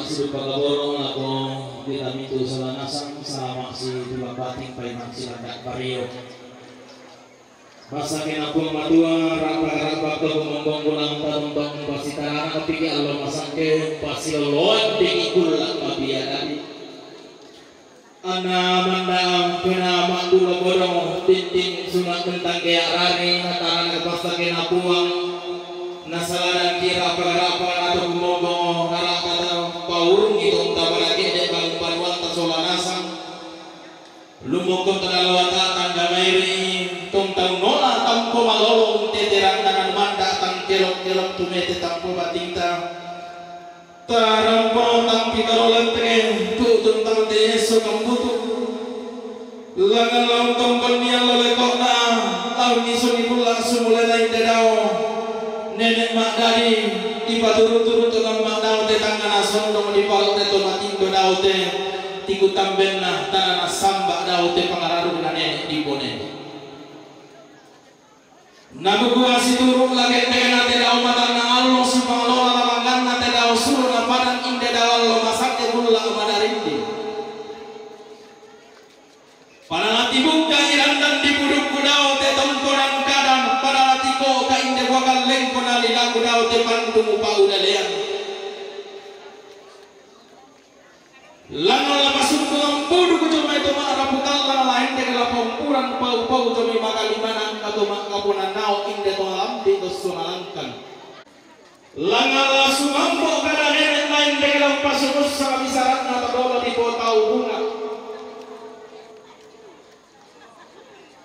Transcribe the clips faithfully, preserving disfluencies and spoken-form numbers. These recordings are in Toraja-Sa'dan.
Siduppa kaboro lako kita mintu sola nasang, salama si tulak bating paimang silanda bario. Passakkena Puang Matua, rapa-rapa to kumombong bulang taruntung pasitarana piki allo masangke, pasiloloan piki kulla mabiadadi. Anna mandaang pena manggulo bodong tinting sunga tentang kea rari, natarana passakkena Puang, nasaladangki rapa-rapa nato kumombong, rarata to paurungi tong tabarake de bangun panuanta sola nasang. Lumoko tadaloata tangga mairi, tong tau nola tampo malolo teterandanan manda tang kelok-kelok tumete tampo batinta. Tarampo tang pitaro lentenge, tutun tang teso kambutu. Langan laung tongkon niallo lekokna, laung isuni kulla sumulena inde dao. Nenek maddadi, ipaturu-turu to lamma dao te tangngana sondong dipalok te to matindo dao te, tikutambenna tana nasamba dao te pangararuna nenek dipone. Nakukua situru lakendekna te dao matanna allo sipangalola lalanganna te dao suro napadang inde dao allo masakke kulla madarindi. Pada natibukka irandang dipudukku dao te tongkonan kadang, pada natiko ka inde buakallengko nalilaku dao te pandumu paulelean. Lanna lapasukku ampudu ku jomai to ma'rapu kalla laende ke lapaumpuran pau-pau jomai makalimana ka to ma'kaponannao inde to lambi to sumalangkan. Lanna lasumambo kada nenek laende ke lampasukussa bisaranna to dolo di potau bunga.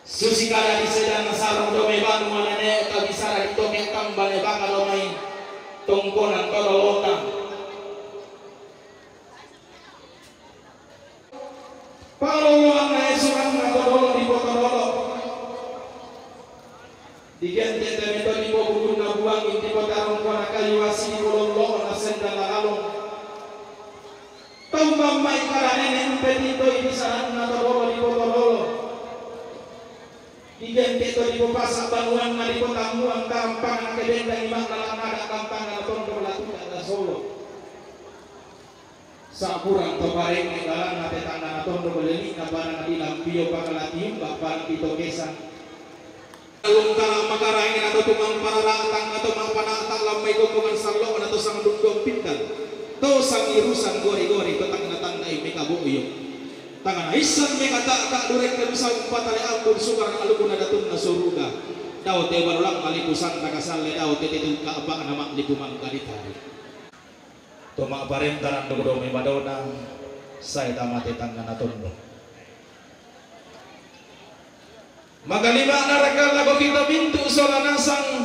Susi kada di sedana sarung domai banua nene tabisara di toke kambane baka domai tongkonan todolota. Paloloanna esuranna todolo di potodolo. Digente teme to di pobukunna buangi di potarongkona kayu asi di pololloona sendana lalong. Tau mammai kada nene umpetitoi bisaranna todolo di potodolo. Digente to di popasa banuanna di potammuang karampangan kebendangi makna lanada kampangana tondok latuda nasolo. Sakurang to parenge dalanna tetangana tondok lelina barang di lampio pakala tiumba barang di tokesa. Alung kala makaraengi nato tumang parara'tang nato ma'pana'tang lammai kombongan sallo nato sangdukdong pindang. To sangirusan gori-gori to tanna-tannai mekabo'yo. Tangana issan mekata'ka durek kelusa umpatale ambun sukarang alukuna datunna suruga. Dao te balulang malipu santa kasalle dao te tetu ka'ba'na ma'lipu mangka ditari. To ma'parenta nanduk dome madona, sai tamate tangngana tondok. Makalima'na rakka lako kita mintu sola nasang,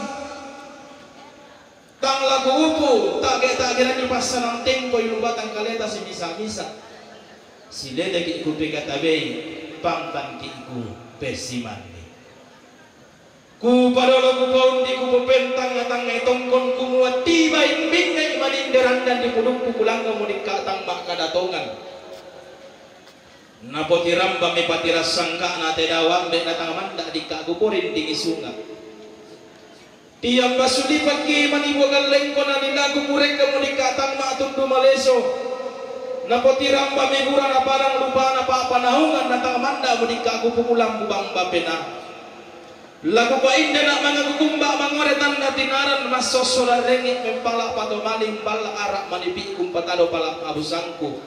tang lako upu, ta'ge-ta'geranni passalang tempoi lubatang kaleta simisa-misa. Siledeki kupekatabei, pangtanki kupessimanni. Kupadolo kupaundi kupopentang-tangai tongkon kumua tiba imbingai maninde randang di pudukku kulangga mudikka tang makkadatongan. Napotiramba mepatirassangka'na te dawang de natang manda dikka kuporindingi sunga. Tiang basulipakki mani buagallengko nanilaku kurekka mudikka tang ma'tundu maleso. Napotiramba megura naparang lupana pa'panaungan natang manda mudikka kupukulang bubang bapena. Laku painna mangaku kumba mangore tanna tinaran massossola rengnge mempala pato mani umballa ara manipi kumpatado pala abusangku.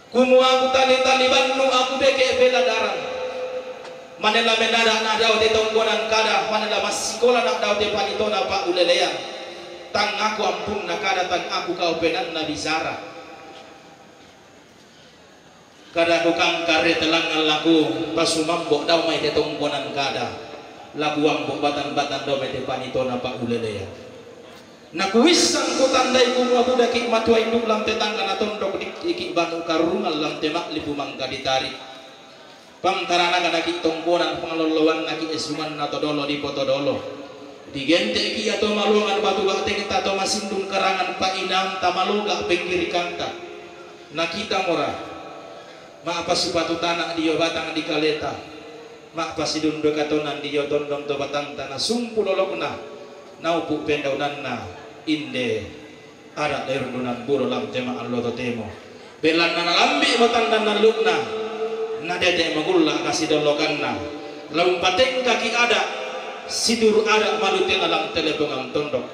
Kumua aku tali-tali bannu aku beke bela darang. Manela menada na dao te tongkonan kada, manela massikola na dao te panitona pa ulelean. Tang aku ampunna kada tang aku kaupenanna bisara. Kada kukangkare telangngan laku pasumambo dao mai te tongkonan kada, laku ambo batan-batan dao mai te panitona pa ulelean. Nakuissang kutandai kumua budaki matua induk lam te tangga natondok dikkiki banu karungan lam te ma'lipu mangka ditari. Pangtaranakanaki tongkonan pangalolloannaki esunganna todolo di potodolo. Digenteki ia to maluangan batu ba'tengta to masindung karangan pa'inamta maloga penggirikanta. Nakitamora, ma'pasipatu tana dio batang di kaleta, ma'pasidundoi katonan dio tondong to batanta nasumpu lolokna, naupu pendaunanna inde Ada' dai rundunan bulo lam te ma'allo totemo. Belanna nalambi' mo tandan allu'na, nadete' mo gulla' kasidollokanna. La umpatengkaki ada' situru' ada' malutena lan telepongan tondok.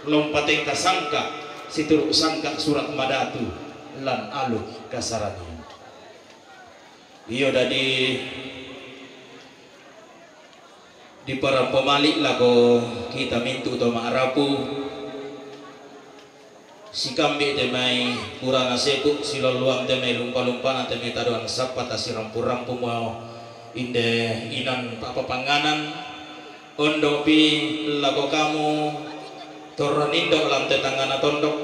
La umpatengka sangka' situru' sangka' sura' madatu lan alu' kasaranian. Iyo dadi diparampo mali' lako kita mintu' to ma'rapu. Sikambi' te mai purana sepu', silolloang te mai lumpa-lumpana, te mai tadoan sappa, tasirampu-rampumo inde inan pa'papangnganan. Ondo'pi lako kamu torro nindo' lan te tangngana tondok.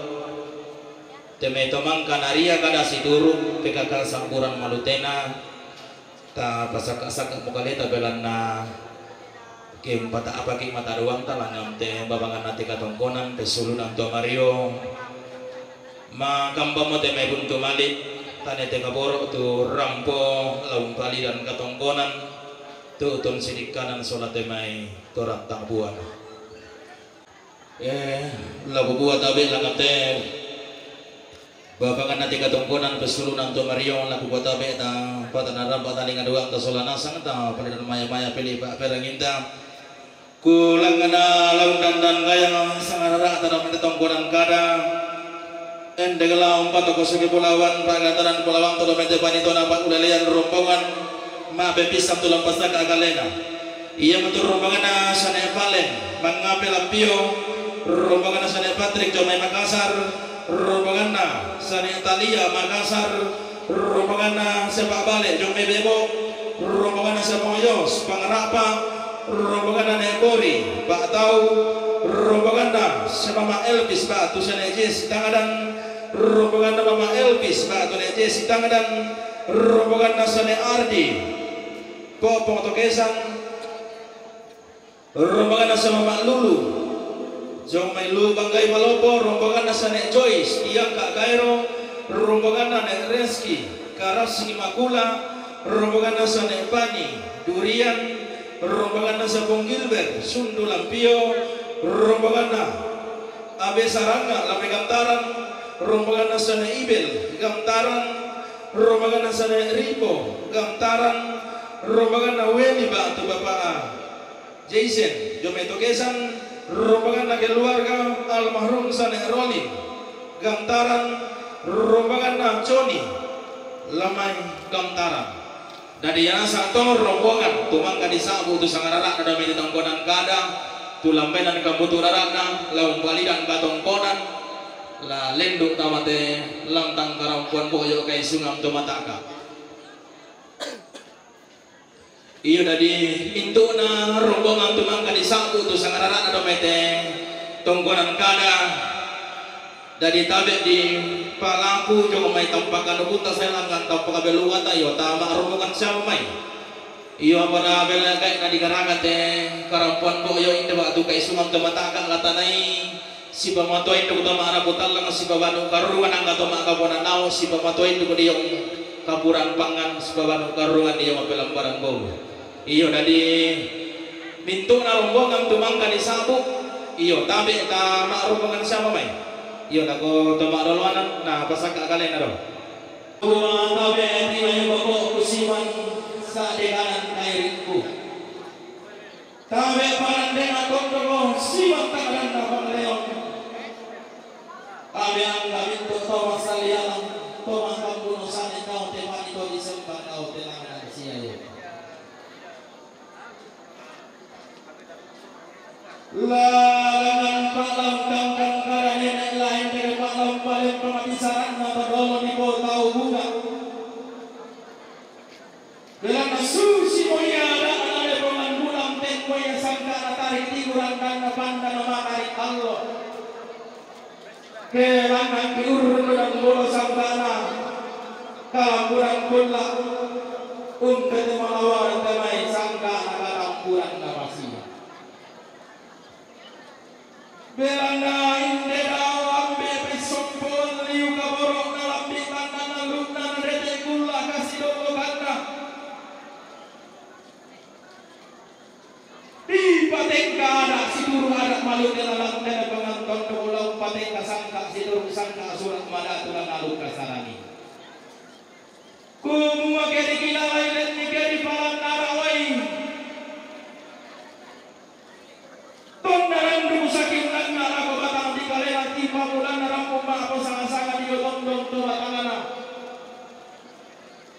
Te mai to mangka naria kada situru', pekaka sampuran malutena, tapasakka'-sakka' mukaleta belanna ke umpata'apaki' matadoanta langngan te babanganna te katongkonan, pessuluna' to mario. Makambamo te mai buntu mali', tane te kaboro' tu rampo, la umpalidan katongkonan, tu'tun sidikkanan sola te mai torang ta'buana. Eh, la kukua tabe' langngan te babanganna te katongkonan, pessuluna' to mario, la kukua tabe' ta patanarang patalinga doang ta sola nasang ta palidan maya-maya pili pa'peranginta. Kulangnganna la undandan gayang sangarara'ta dao mai te tongkonan kada. Endek la umpatoko sogi pulawan, pagataran pulawan to dao mai te panitona pa'ulelean rombongan, mape pisang tu lampasaka kalena. Iyamotu rombonganna Sane Paleng, mangape lampio, rombonganna Sane Patrik jomai Makassar, rombonganna Sane Talia Makassar, rombonganna Sepak Bale jomai Bebo, rombonganna Sepak Yos Pangrapa, rombonganna Nekori Ba'tau, rombonganna Semama Elvis Batu Sane Jesi Tangadan, rombonganna Mama Elvis Batu Ne Jesi Tangadan, rombonganna Sane Ardi Popong Tokesan, rombonganna Sane Mama Lulu jomai Lubang Gai Malopo, rombonganna Sane Joyce Diangka Gaero, rombonganna Ne Reski Karasi Makula, rombonganna Sane Pani Durian, rombonganna Sapong Gilbert Sundu Lampio, rombonganna Abe Saranga Lambe Gamtaran, rombonganna Sane Ibel Gamtaran, rombonganna Sane Ripo Gamtaran, rombonganna Weli Batu Bapa'a Jason jomai Tokesan, rombonganna keluarga almarhum Sane Rolin Gamtaran, rombonganna Coni Lamai Gamtaran. Dadi ianasa to rombongan tu mangka disa'bu tu sangarara'na dao mai te tongkonan kada, tu lambenan kambutu rara'na, la umpalidan katongkonan, la lendu' tama te lantang karampoan bo'jo kaisungan to mataka. Iyo dadi mintu'na rombongan tu mangka disa'bu tu sangarara'na dao mai te tongkonan kada. Dadi tabe' dipalaku jomai tampaka nubutta sae langngan tampaka beluata, iyo tama rombongan siamo mai. Iyo apa na bela gae' na digaraga te karampoan bo'jo inde ba'tu kaisungan to mataka latanai. Sipamatoa induk to ma'rapu tallang, sipabanu karurungan angga to ma'kapona nao', sipamatoa induk diong kapuran pangngan, sipabanu karurungan diong pelambaran bobu. Iyo dadi mintu'na rombongan tu mangka disa'bu. Iyo tabe' ta ma'rombongan siamo mai. Iyo lako to ma'roloanan na pasakka' kalena do. Tabe' tiwai boko'ku siman sa'de kanan kairikku. Tabe' parandena tondoko siman ta'danna pangleon. Tabe' angga mintu' to massallialang, to mangkambuno sane kau te pani to disembang kau te langngan siayo. Lalangan pa'lam kangkang kada nene' lain dari pa'lam paling pamapisaranna padolo di botau bunga. Belanna susimo ia ada'na lepongan bulan tempo ia sangka'na tarik tiburan danna pandana matarik allo. Kelangan diurrung dan bolo sangka'na kalamburan kulla', ungkete malawaran damai sangka'na kalamburan napasia. Belanna inde dao ambe' pessompoan liu kaboro'na lambi' tanna nallu'na nadete' kulla' kasidollokanna. Dipa Patengka adat situru adat Malute la lantena panganton dokola umpatengka sangka situru sangka sura' madatu la nalu kasarani. Kumua ke dikilalai denni ke dipalannara wai. Tonna randu sakinnanna lako batang dikalena tipamulanna rampung ma'po sanga-sanga dio tondong to batangana.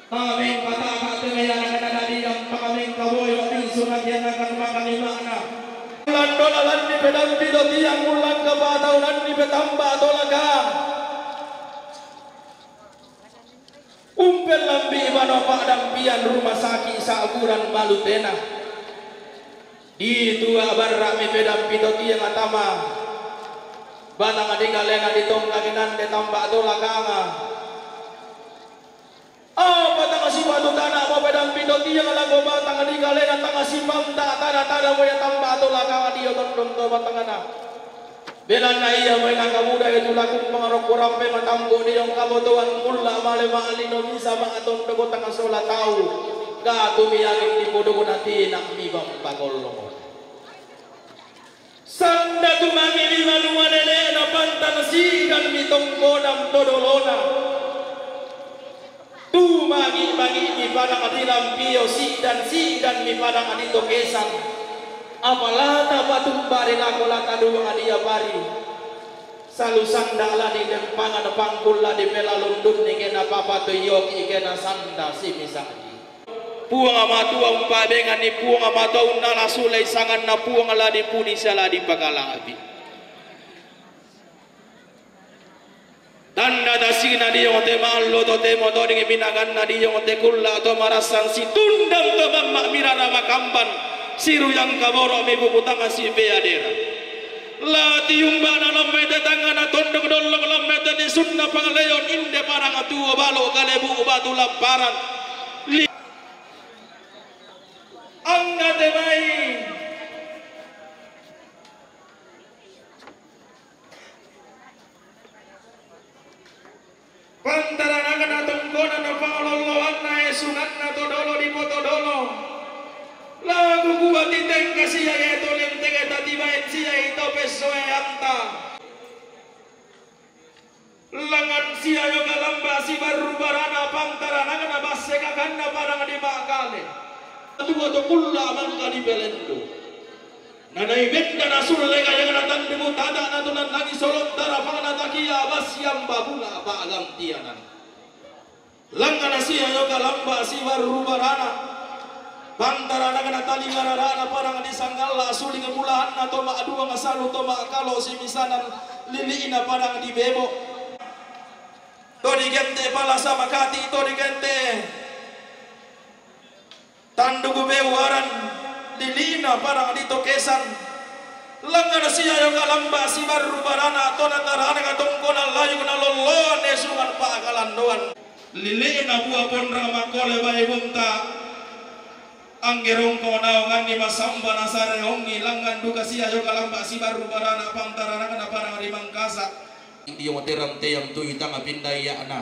Tameng pataka te mai anak-anak dadi yang pakameng kaboyo pinsu nakianakan makalima'na. Landona lanni pedampi to tiang ullang kapataunanni petamba to lakang. Umpellambi bano pa'dampian rumah sakit sa'buran Malutena. Ditua barra'mi pedampi to tiang atama. Batang dikalena ditongkangi nande tamba to lakanga. Apa tang sipatu tana'mo pedampi to tiang lako batang dikalena tang sipanta tana-tana moya tamba to lakanga dio tondong to batangana. Belanna ia mai nakamuda itu lakumpang rokko rampe matambu diong kabotoan kulla male ma'lino bisa ma'tondoko tang sola tau. Gatu miangin dipodoko natina mi bampa gollongo. Sanda tumangi mi manua lelena pantang si'dan mi tongkonan to dolona. Tumangi-mangi mi padang di Lampio si'dan-si'dan mi padang di Tokesan. Apalata patumbari lako lata duang dia pari. Salu sanda la di dempangan pangkul la di pelalundunni kena papatu yoki kena sanda simisa'di. Puang Matua umpabenganni Puang Matua unnala sulei sanganna Puang la di pudisa la di pakala'bi. Tanda tasina diong te ma'allo to temo toding minanganna diong te kulla to marassan situndang to mamma mirara makamban siruyang kaboro mi bubutang si peadera. La tiumbana lammai te tangana tondok dollok lammai te disunna pangleon inde parang tuo balo kalebu batu lapparang. Li- Angga te mai. Pantaranakna tongkona na pangololloanna esunganna to dolo di poto dolo. Lagu kuat di tengka sia eto lentege tatibaen sia ito pessoe anta. Langan sia yoga lamba sibarru barana pantaranakna basse kakanna parang di makale. Tua to kulla mangka di pelendo. Nanai benda nasulle kayang natandumu tata natunannangi solong tarapang natakia basiang babunga pa'gantianan. Langngana sia yoga lamba sibarru barana. Pantaranakna tali ngararana parang di sanggalla suling mulaanna to ma'duang salu to ma'kalo simisanan lili'na parang di bebo. To digente palasa makati to digente. Tanduku beuaran lili'na parang di Tokesan. Langngana sia yoga lamba sibarru barana to natarana katongkonan layuk nalolloan esungan pa'kalandoan. Lili'na bua ponra makkole baibunta. Anggerongko naonganni masamba nasareongi langngan duka sia yoga lamba sibarru barana pantaranakna parang ri Mangkasa. Dio terang teyang tui tanga pinda iya'na.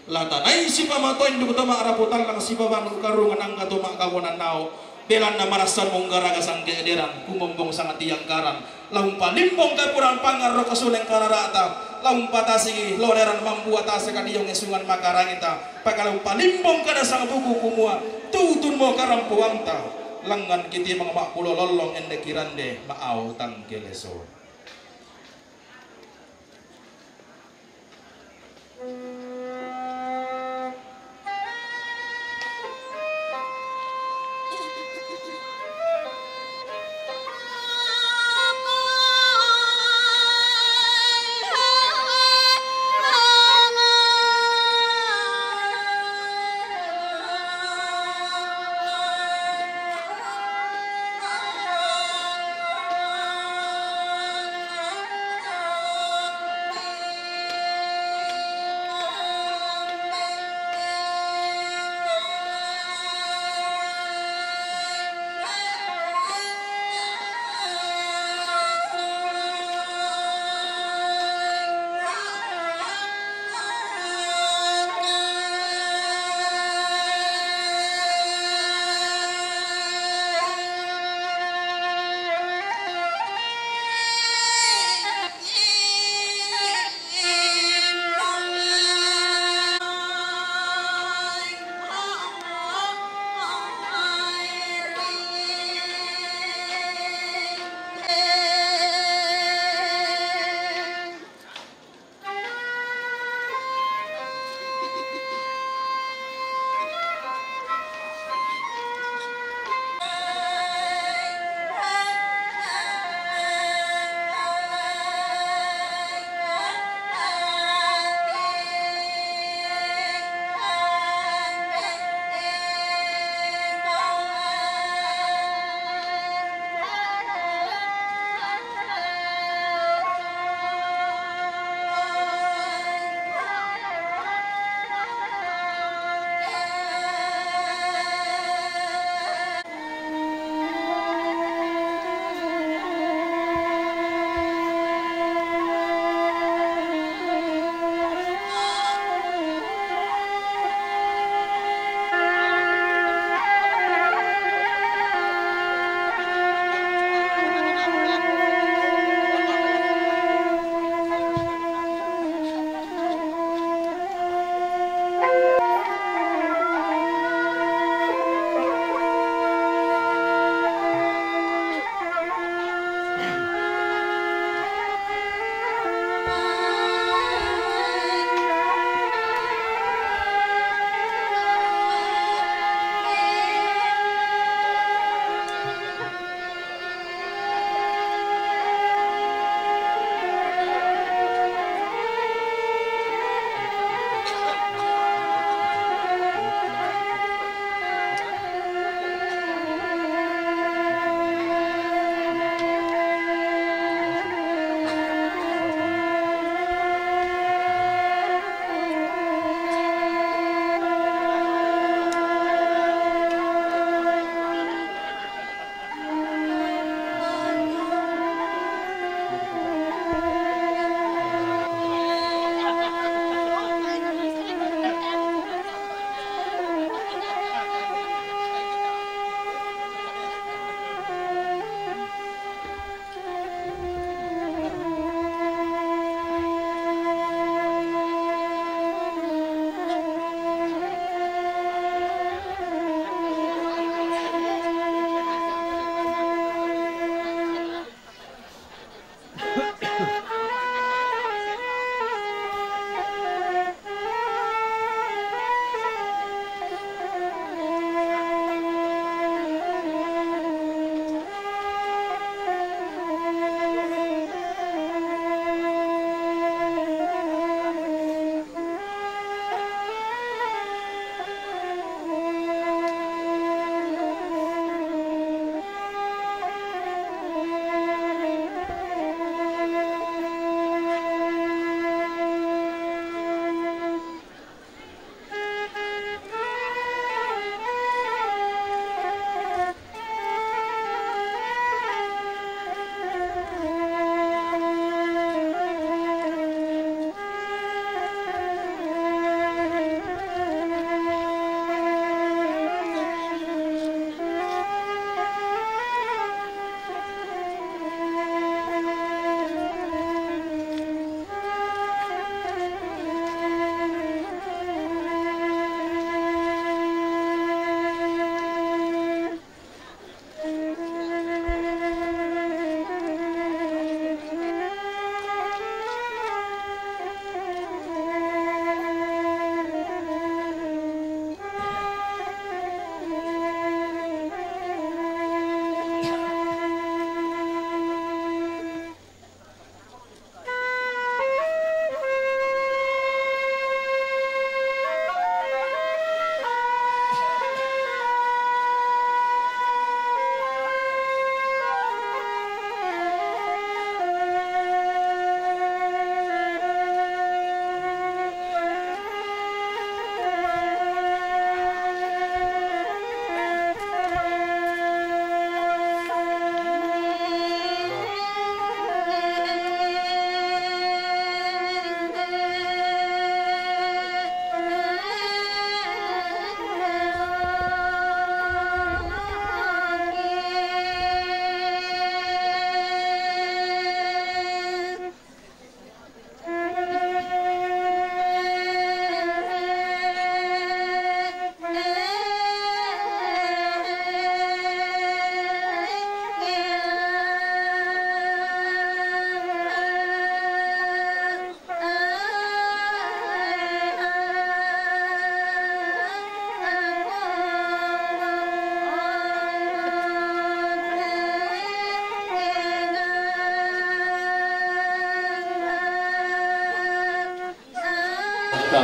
La tanai sipamatoin duku tama rapu tallang sipabanu karungan angga to ma'kawonan nao. Belanna marassan monggaraga sangke'deran, kumombong sangatiangkaran. La umpalimbong kapurang pangngarro kasuleng karara'ta. La umpatasiki loreran mambua tase kadiong esungan makarangita. Paka la umpalimbong kada sangbuku kumua, tutunmo karampoanta. Langngan kitimang ma'pulo lollong ende kirande ma'au tangkeleso.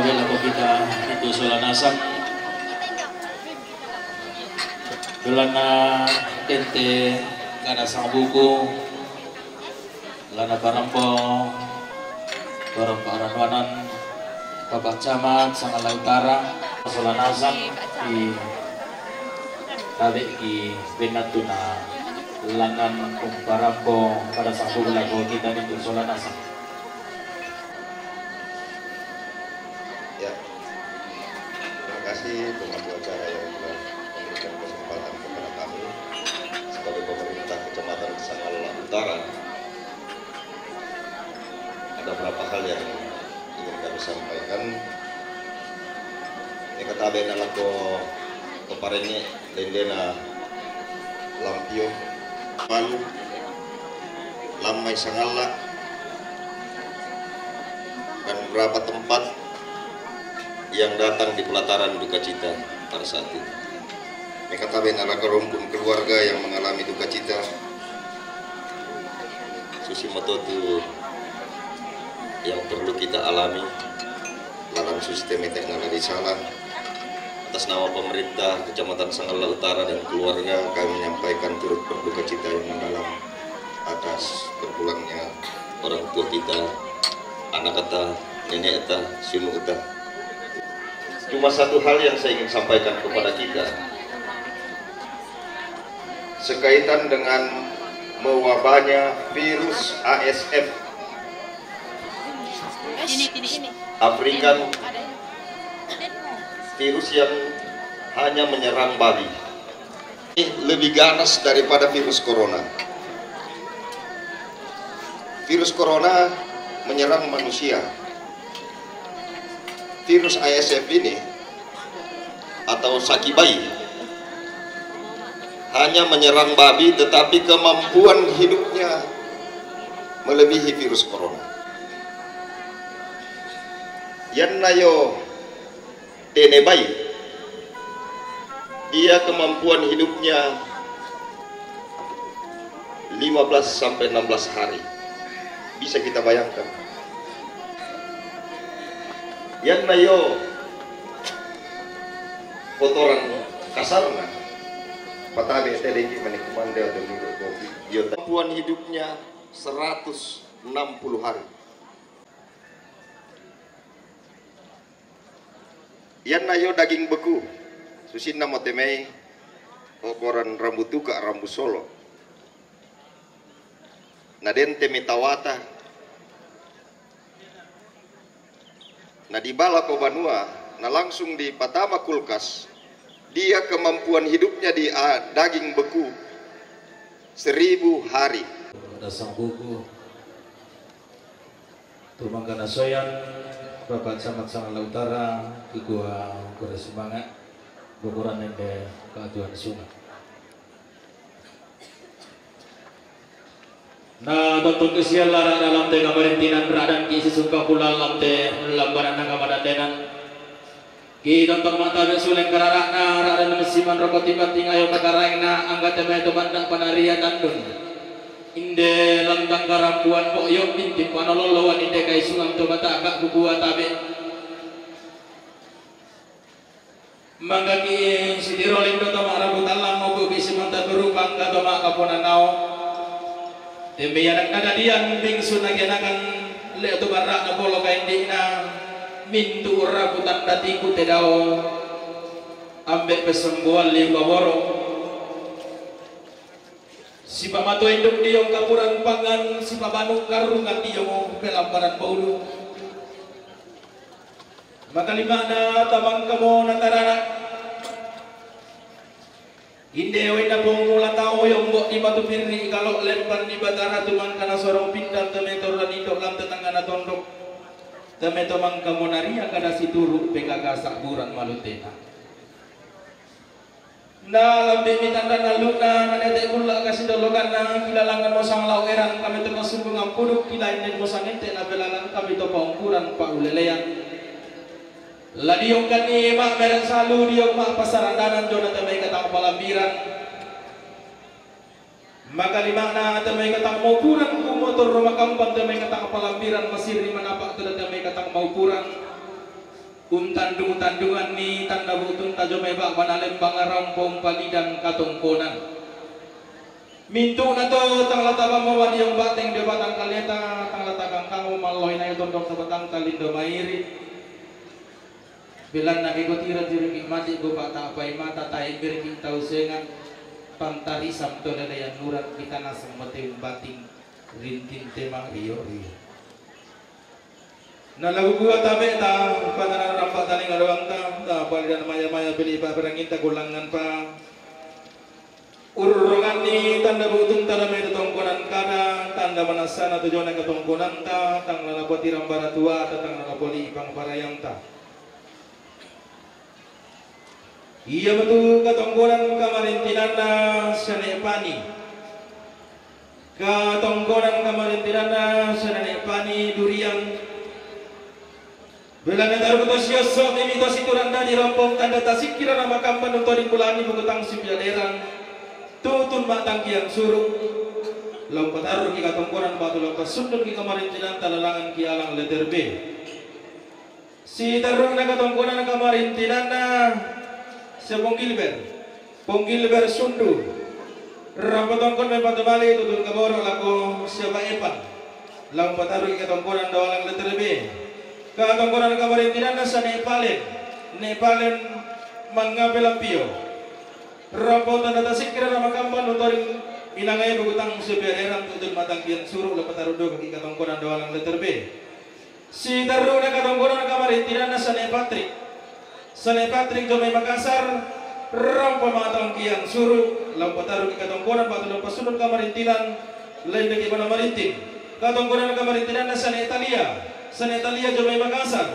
Lako kita itu sola nasang. Dolana tente kada sang buku. Lana parampo. Parampo aranuanan. Bapak Camat Sangala Utara. Sola nasang. I tabe ki benatuna langan umparampo kada sang buku lako kita itu sola nasang. Ya, terima kasih pemangku acara yang telah memberikan kesempatan kepada kami sebagai pemerintah Kecamatan Sangala Utara. Ada beberapa hal yang ingin kami sampaikan. Yang katabe na lako keparenge dendena Lampio, Palu, Lamai Sangala, dan beberapa tempat yang datang di pelataran duka cita pada saat itu. Mekatabe na lako rumpun keluarga yang mengalami duka cita, susi matotu yang perlu kita alami dalam sistem etek ngalari salah. Atas nama pemerintah Kecamatan Sangala Utara dan keluarga, kami menyampaikan turut berduka cita yang mendalam atas berpulangnya orang tua kita, anak kita, nenek kita, sunu kita. Cuma satu hal yang saya ingin sampaikan kepada kita, sekaitan dengan mewabahnya virus A S F, African virus yang hanya menyerang babi. Ini lebih ganas daripada virus corona. Virus corona menyerang manusia. Virus A S F ini atau sakibai hanya menyerang babi, tetapi kemampuan hidupnya melebihi virus corona. Yan nayo tene bai, dia kemampuan hidupnya lima belas sampai enam belas hari. Bisa kita bayangkan. Yan nayo kotoran kasarna, patabe tedengki mani kumande atau minggu kopi. Yo, kemampuan hidupnya seratus enam puluh hari. Yan nayo daging beku, susinna mo temei, okoran rambu tuka, rambu solo. Na den teme tawata. Na dibala ko banua, na langsung dipatama kulkas. Dia kemampuan hidupnya di, ah, daging beku seribu hari. Dasang buku. Tumangga nasoyan, Bapak Camat Sangala Utara, Ketua Kura Sumanga, bokoran nende Katuan Sunga. Na tontong kesial lara dalam te kamarintinan radan ki sisungka pula lam te lambaran na kamadandenan. Ki tontong mata be suleng kararakna radan mesiman rokot tiba tingayo kakaraengna angga teme to banda panaria tandun. Inde lantang karampuan pok yok binti panololowan inde kai sungang to bataka kukua tabe. Mangga ki sidiro lindo tama rabu talang oku ki simanta turu pangga tama kapona nao. Tembe anak nadadian bingsu nagenakan le tu barak na bolo kaindikna mintu rabu tanda tiku tedao. Ambek pesembuhan liu baboro. Sipamato induk diong kapuran pangan, sipabanu karungan diong pelambaran baulu. Makalimana tamang kamo na taranak. Inde wenda pomu latao yombo di batu pirri ikalo lempan di batara tumang kana sorong pindan temeto ranindo lam tetangga na tondok. Temeto mangkamo naria kada situru P K K saburan malutena. Na lambi mitanda naluna na nete kulla kasi dolokanna kilalangan mosang lau erang kami toko sunggu ngampuduk kilain den mosang ente na belalang kami to paungkuran pa ulelean. La diong kani ma meren salu diong ma pasarandanan jona temai katang palambiran. Maka limana temai katang maupuran ku motor rumah kampan temai katang palambiran masiri manapak tela temai katang maupuran. Untandung-tandunganni tanda bu'tunta jomai ba'bana lembang rampo umpalidan katongkonan. Mintu'na to tang la tabammo badiong bateng dio batang kaleta, tang la takangkangmo mallohinai tondok sabatangta lindo mairi. Belanna ke kutiro-tiroki mati, kupata'pai mata, taimberki tau senga', pantarisang to lelean nuran kita nasang mate umbating rinting tema rio-rio. Na lagu kua tabe'ta, patanana rampa taninga doangta, tapalidan maya-maya pili paperanginta kulangan pa. Urronganni tanda bu'tunta damai tu tongkonan kada, tanda manassana tu jona katongkonanta, tang la napatirang baratuata, tang la napoli pangparayanta. Iamo tu katongkonan kamarintinanna Sane' Pani. Katongkonan kamarintinanna Sane' Pani Durian. Belanna taruku to siosso' mimi to siturang dadi rompong tanda tasikkira na makamban untoding kulani bukutang sipiaderan. Tutun ma'tangkiang suru'. Lao patarruki katongkonan batu lao passunnunki kamarintinanta lalanganki alang letter B. Sitarru'na katongkonan kamarintinanna Sepong Gilbert, Pong Gilbert Sundu. Rampo tongkon mempatu mali tutun kaboro' lako Siapa Epan. Lao patarruki katongkonan dawalang letter B. Katongkonan kamarintinanna Sane' Palen, Ne' Palen Mangape Lampio. Rampo tanda tasikkira na makamban untoding inangai bukutang sipiaderan tutun ma'tangkiang suru' lao patarru' duakaki katongkonan dawalang letter B. Sitarru'na katongkonan kamarintinanna Sane' Patrik. Sane' Patrik jomai Makassar, rampo ma'tangkiang suru', lao patarruki katongkonan batu lao passunnun kamarintinan, lendeki bana marinting. Katongkonan kamarintinanna Sane' Talia. Sane' Talia jomai Makassar,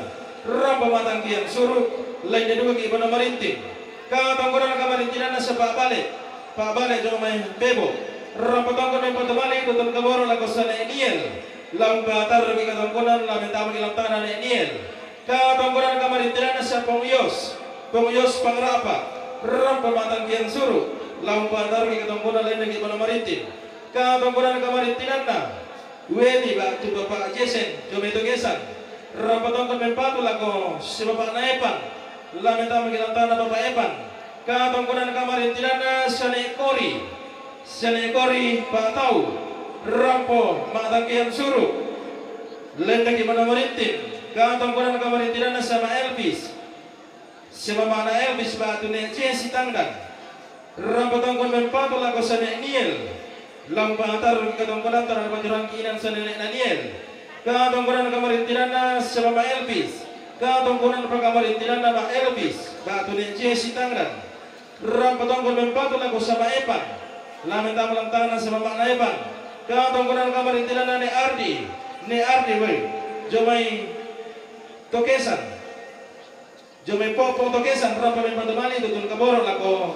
rampo ma'tangkiang suru', lende duaki bana marinting. Katongkonan kamarintinanna Siapa Bale. Pa'bale jomai Bebo. Rampo tongkon mempatu mali tutun kaboro' lako Sane' Niel. Lao patarruki katongkonan, lao mentamaki lantana Ne' Niel. Katongkonan kamarintinanna Siapa Pong Yos. Pong Yos Pangrapa. Rampo ma'tangkiang suru'. Lao patarruki katongkonan, lendeki bana marinting. Katongkonan kamarintinanna Weli batu Bapa Jesen, jomai Togesan. Rampo tongkon mempatu lako Siapa Naepan. Lao mentamaki lantana Bapa Epan. Katongkonan kamarintinanna Sane' Kori. Sane' Kori Patau. Rampo ma'tangkiang suru'. Lendeki bana marinting. Katongkonan kamarintinanna Siapa Elvis. Siapa Ma'na Elvis batu Ne' Jesi Tangdan. Rampo tongkon mempatu lako Sane' Niel. Lao patarruki katongkonan tana paturangki inan Sane' Niel. Katongkonan kamarintinanna Siapa Ma Elvis. Katongkonan pakamarintinanna Ma Elvis batu Ne' Jesi Tangdan. Rampo tongkon mempatu lako Siapa Epan. Lao mentama lantana Siapa Ma'na Epan. Katongkonan kamarintinanna Ne' Ardi. Ne' Ardi woi. Jomai Tokesan. Jomai Popo Tokesan, rampo mempatu mali tutun kaboro' lako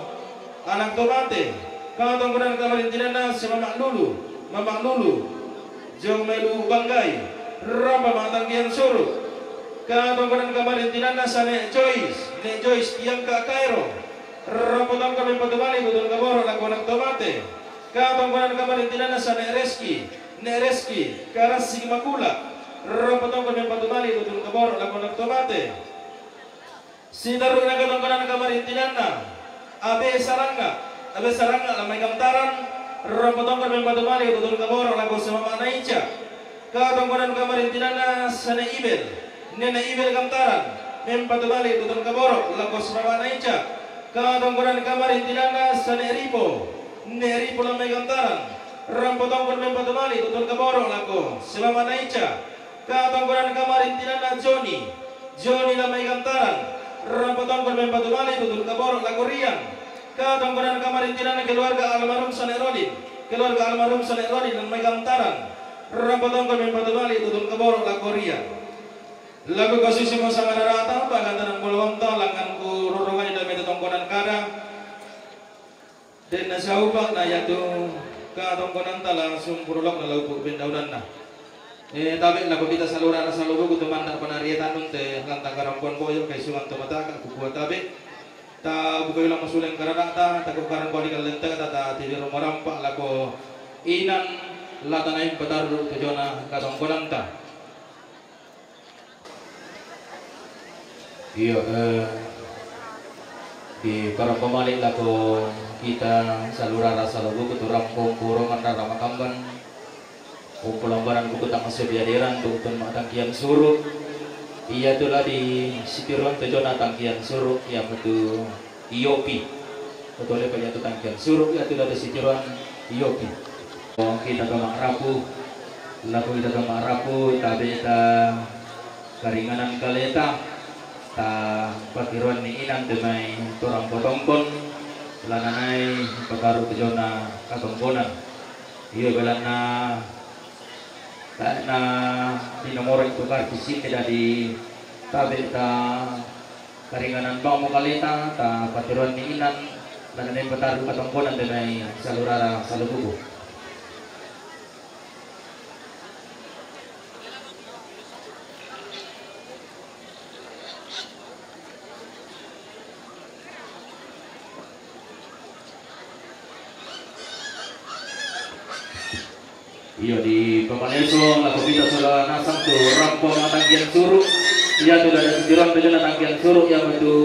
anak to mate. Katongkonan kamarintinanna Siapa Ma Lulu, Mama Lulu. Jomai Luwu Banggai, rampo ma'tangkiang suru'. Katongkonan kamarintinanna Sane' Joyce, Ne' Joyce Bianca Kairo. Rampo tongkon mempatu mali tutun kaboro' lako anak to mate. Katongkonan kamarintinanna Sane' Reski, Ne' Reski Karassi Makula. Rampo tongkon mempatu mali tutun kaboro' lako anak to mate. Sitarru'na katongkonan kamarintinanna Abe Sarangnga'. Abe Sarangnga' lan mai Gamtaran, rampo tongkon mempatu mali tutun kaboro' lako Siapa Ma'na Ica. Katongkonan kamarintinanna Sane' Ibel, Nene' Ibel Gamtaran, mempatu mali tutun kaboro' lako Siapa Ma'na Ica. Katongkonan kamarintinanna Sane' Ripo, Ne' Ripo lan mai Gamtaran, rampo tongkon mempatu mali tutun kaboro' lako Siapa Ma'na Ica. Katongkonan kamarintinanna Joni, Joni lan mai Gamtaran, rampo tongkon mempatu mali tutun kaboro' lako Riang. Katongkonan kamarintinanna keluarga almarhum Sane' Rodin, keluarga almarhum Sane' Rodin lan mai Gamtaran, rampo tongkon mempatu mali tutun kaboro' lako Riang. Laku kasusimo sangada'da'ta, pa'gantanang bolaonta, langngan kurorongani damai tu tongkonan kada. Den nasaupa' na iatu katongkonanta langsung purolokna lao pu' pendaunanna. E, tabe' lako kita salora' na saluruku tu manda' panarietannun te lanta karampoan boyo' kaisungan to mataka', kukua tabe'. Tabukai ulang masuleng karada'ta, tako' karan kodi kallenta'ta, ta tibiro marampa' lako inan la tanaimpa tarru' tu jona katongkonanta. Iyo, eh, diparompo malik lako kita saluhara saluhara buku tu rampo umpurongan rara makamban. Umpulambanan buku tangasubi aderan tu utun ma tangkian suru. Iya tu la disitiruan tu jona tangkian suru, iya mutu iopi. Betul apa iya tu tangkian suru, iya tu la disitiruan iopi. Oh, kita tu marapu, lako kita tu marapu, tabe ta karinganan kaleta, tapatiruan ni inan tu mai tu rampo tongkon, lanai pakaru tu jona katongkonan. Iyo, belanna taena di nomor itu kartu sini dari tabe ta karinganan bang mo kaleta, tapatiruan ni inan, lanai pataru katongkonan tu mai saluhara saluhara buku. Iyo, dipamaneso lako kita sola nasang tu rampo ma tangkian suru. Iya tu la disitiruan tu jona tangkian suru, iya mutu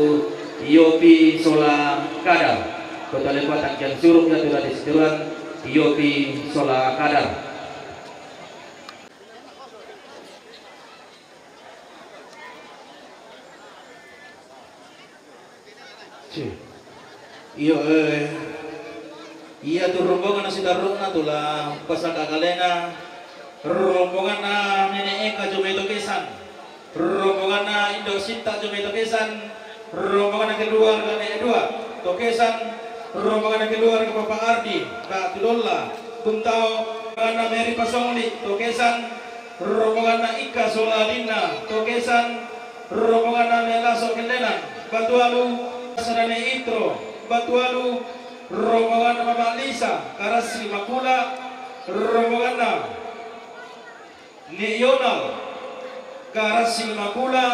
iopi sola kadar. Kota lepa tangkian suru, iya tu la disitiruan iopi sola kadar. Iyo, eh, iya tu rombongan na sitaruna tu la pasaka kalena, rombongan na nene eka jo mai Tokesan, rombongan na indo sinta jo mai Tokesan, rombongan na keluarga ne dua Tokesan, rombongan na keluarga Bapak Ardi, Mbak Tudolla, Buntao, rombongan na Meri Pasongli Tokesan, rombongan na Ika Soladina Tokesan, rombongan na ne Laso Kendenan Batualu, sana ne Itro Batualu, rombongan na Mama Lisa Karasi Makula, rombongan na ne Yonal Karasi Makula,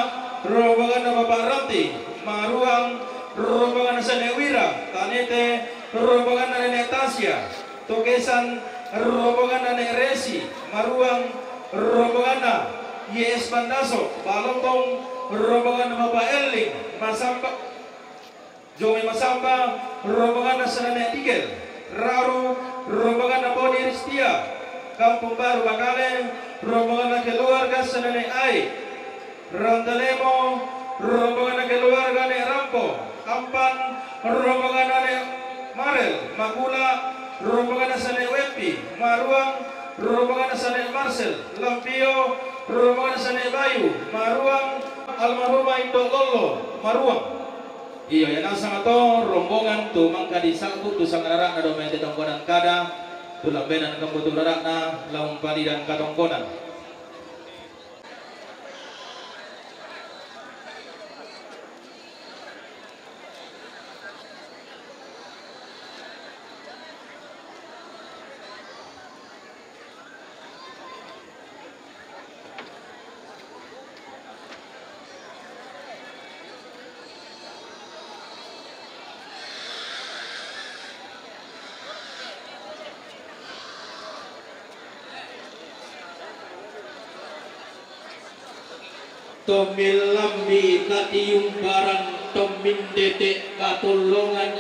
rombongan na Bapak Ranti Maruang, rombongan na sana ne Wira Tanete, rombongan na ne Tasya Tokesan, rombongan na ne Resi Maruang, rombongan na Y S Bandaso Balombong, rombongan na Bapak Eling Masamba, jo mai Masamba, rombongan na sana ne Digel Raru, rombongan na Boni Ristia Kampung Baru Makale, rombongan na keluarga sana ne Ai Rantalemo, rombongan na keluarga ne Rampo Ampan, rombongan na ne Marel Makula, rombongan na sana ne Wempi Maruang, rombongan na sana ne Marcel Lampio, rombongan na sana ne Bayu Maruang, almarhumah Indo Lolo Maruang. Iyo, iya nasang to rombongan tu mangka disabu tu sangararana do mai te tongkonan kada, tu lambenan kembu tu rarana, laung palidan katongkonan. Tommin lambi katiumbaran, tommin dete katollongan.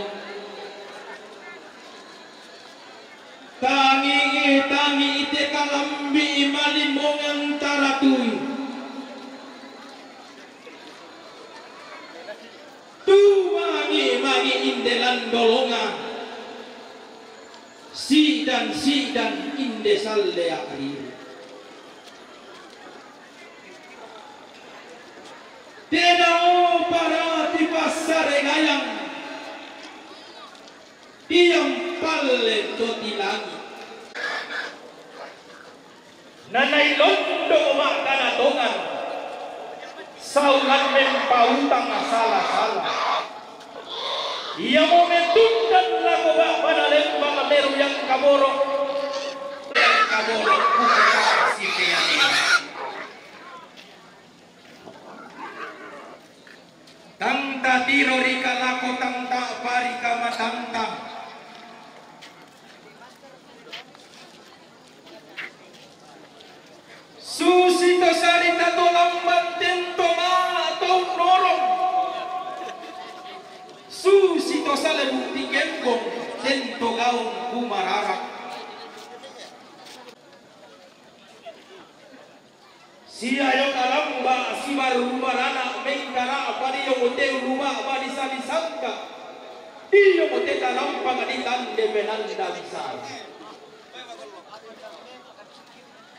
Tangi, tangi te kalambi malimongan taratui. Tumangi-mangi inde landolonga, sidan-sidan inde salleak riu. Tenao parati passarengayang, tiang palle to tilangi. Nanai londo ma'kana tongan, saulan mempautang sala-sala. Iamo metundan lako ba'bana lembang meru yang kaboro, yang kaboro buka sipeani. Tang tatiro rika lako tang ta'pa rika matangtang. Susi to sarita to lamban tento ma to norong. Salebu ti kembong, tento gaung kumarara. Sia yo kalamba sibar rubarana mengkara padi yo mote ruba badi sali sangka. Iyo mote talampa di tande penanda bisara.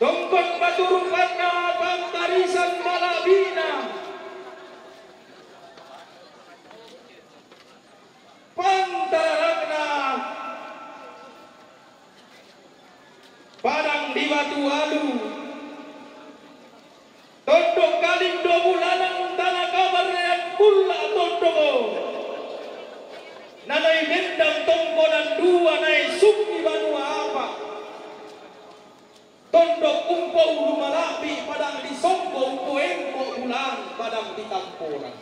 Tongkon batu rupanna pantarisan malabina. Pantaranakna padang di Batu Alu. Tondok Kaling dua bulanan tanah kabar yang pula tondok. Nanai mendang tongkonan dua nai sungi banua apa. Tondok umpo ulu malapi padang di Sombo umpo engko bulan padang di Tamporang.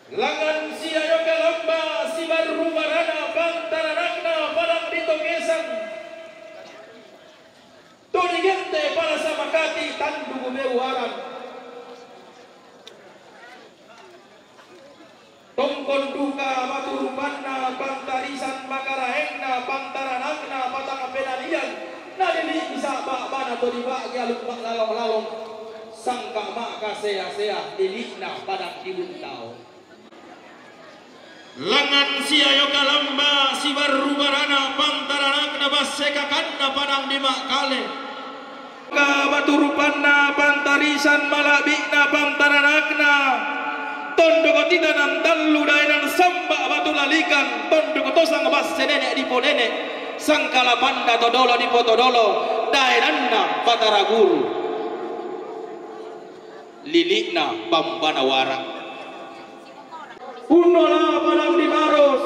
Langan sia yo kalamba sibar rubarana pantaranakna padang di Tokesan. Todi gente pala samakati tandu gubeu aran. Tongkon duka batu rupanna pantarisan makaraengna pantaranakna patang penalian. Nadili bisa bak bana todi bak gialuk mak lalong-lalong. Sangka mak kasea-sea dilikna padang di Buntao. Langan sia yo kalamba sibar rubarana pantaranakna basse kakanna padang di Makkale. Ka batu rupanna pantarisan malabikna pantaranakna. Tondoko titanan tallu daenan samba batu lalikan tondoko tosang basse nenek dipo nenek. Sangkala panda todolo dipo todolo daenanna patara guru. Lilikna pambana wara. Unnola padang di Maros,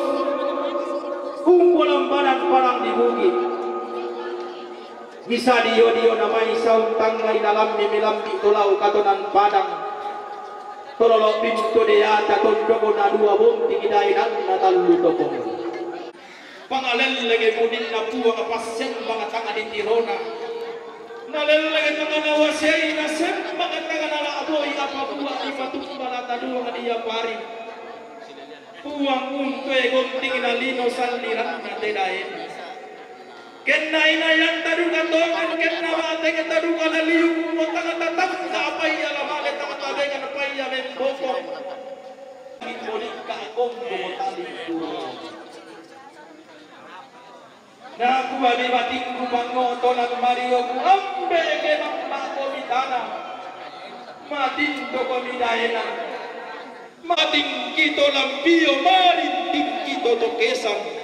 umpolang padang padang di bukit. Misa dio-dio namai saung tanggai nalammi milambi tolau katonan padang. Tololo pintu deata tondoko na dua bonting daenanna tallu tokong. Pangalellege budinna Puang passembang tanga ditirona. Nalellege tanga nawasei nasembang tanga nalaboi apa buah di patumba nataduang dia pari. Puang untu e gonting nalino salliranna te daena. Kenna inayang taduka tongan kenna bateng taduka laliu kumua tanga tatangga apa iya lamale tanga tabengan apa iya membokong. Ipolikka kombo tali. Nakua di batingku pangoto nang mario ku ambe ke mamma komi tana. Matinto komi daena. Matingkito lampio marintingkito tokesan.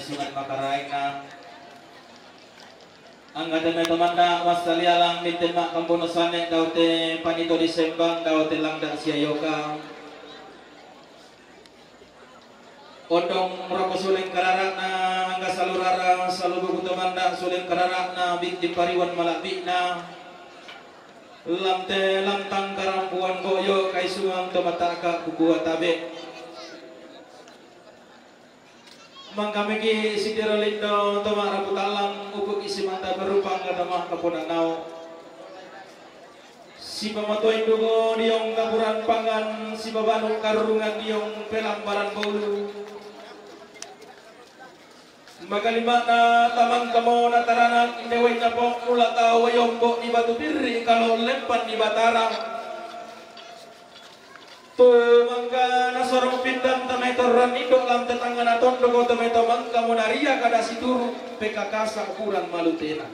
Sungan makaraeng na. Angga te mai tomanda massalialang mitten makkambono sane daute panito disembang daute langda siayoka. Ondong roko suleng karara'na angga salurara salubuku tomanda suleng karara'na bidding pariwan mala'bi'na. Lamte lantang karambuan boyo kaisungang to mata'ka kukua tabe. Mangkamiki sitiro lindo to ma'rapu tallang, upuki simanta berupang katama kaponanao. Sipamatuai dugo diong kapuran pangan, sipabanu karungan diong pelambaran bolu. Makalima'na tamangkamo na taranak, inde wainna po mula tau wayombo di batu birri kalo lempan di Batara. Tu mangka nasorong pindan tamae torran indo lam tetangga na tondoko tamae to mangkamo naria kada situru pekakasa kurang malutena.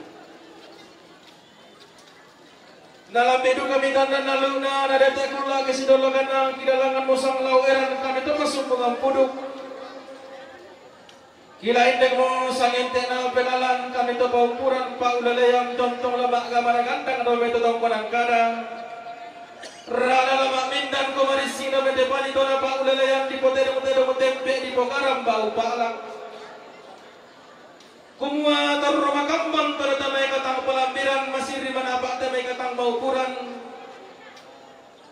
Nalambe duka mitanda naluna nadete kula ke sidolokanna kidalangan mosang lau eran kami to masumbungan puduk. Kila indekmo sangente na pelalan kami to paumpuran paulelean tontong lama' gamara gandang do mai to tongkonan kada. Rala lama' mindan ko marissina mete pani tona paulelean di potedong-tedong tempe di pokaran bau pala. Kumua torro makambang to tamae katang palambiran masiri manapa tamae katang maupuran.